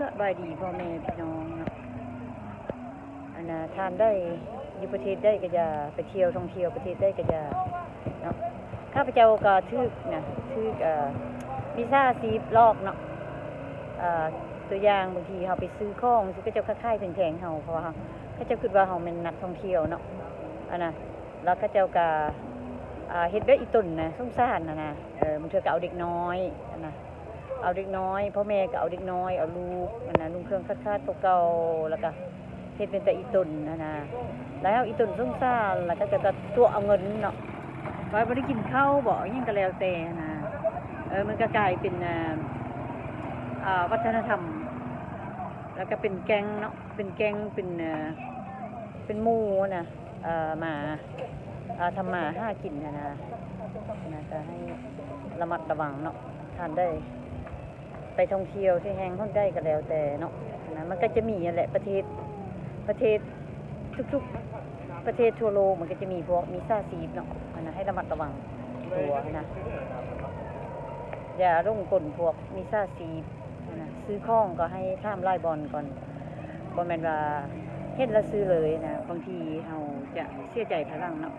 ສະບາຍດີພໍ່ແມ່ພີ່ນ້ອງເນາະ ອັນນ່າ ທ່ານໃດຢູ່ປະເທດໃດກໍຢ່າ ໄປທ່ຽວທ່ອງທ່ຽວປະເທດໃດກໍຢ່າເນາະ ຂ້າພະເຈົ້າກໍຖືກນະ ຖືກ ເອີ ມິດສາຊີບຫຼອກເນາະ ເອີ ຕົວຢ່າງບາງທີເຮົາໄປຊື້ຂອງ ເຂົາເຈົ້າກໍຂາຍແພງໆເຮົາ ເພາະວ່າເຂົາເຈົ້າຄິດວ່າເຮົາແມ່ນນັກທ່ອງທ່ຽວເນາະ ອັນນ່າ ແລ້ວເຂົາເຈົ້າກໍ ອ່າ ເຮັດແບບອີ່ຕົນນະ ສົງສານຫັ້ນນະ ເອີ ບາງເທື່ອກໍເອົາເດັກນ້ອຍຫັ້ນນະ ເອົາເດັກນ້ອຍ ພໍ່ແມ່ກໍເອົາເດັກນ້ອຍ ເອົາລູກຫັ້ນນະ ນຸ່ງເຄື່ອງຂາດໆເກົ່າໆ ແລ້ວກໍເຮັດເປັນຕາອີ່ຕົນຫັ້ນນະ ແລ້ວອີ່ຕົນສົງສານ ແລ້ວເຂົາເຈົ້າກໍຕົວະເອົາເງິນເນາະ ວ່າບໍ່ໄດ້ກິນເຂົ້າບໍ ອີ່ຫຍັງກໍແລ້ວແຕ່ຫັ້ນນະ ເອີ ມັນກໍກາຍເປັນ ອ່າ ວັດທະນະທຳ ແລ້ວກໍເປັນແກ້ງເນາະ ເປັນແກ້ງ ເປັນ ເອີ ເປັນໝູ່ຫັ້ນນະ ເອີ ມາ ເອີ ທຳມາຫາກິນຫັ້ນນະ ນະ ກໍໃຫ້ລະມັດລະວັງເນາະ ທ່ານໃດໄປທ່ອງທ່ຽວທີ່ແຫ່ງຫົນໃດກໍແລ້ວແຕ່ເນາະ ນະ ມັນກໍຈະມີຫັ້ນແຫຼະ ປະເທດ ປະເທດ ທຸກໆປະເທດທົ່ວໂລກ ມັນກໍຈະມີພວກມິດສາຊີບເນາະ ອັນນະ ໃຫ້ລະມັດລະວັງຕົວນະ ຢ່າຫຼົງກົນພວກມິດສາຊີບນະ ຊື້ຂອງກໍໃຫ້ຖາມຫຼາຍບ່ອນກ່ອນ ບໍ່ແມ່ນວ່າເຫັນແລ້ວຊື້ເລີຍນະ ບາງທີເຮົາຈະເສຍໃຈພາຍຫຼັງເນາະ.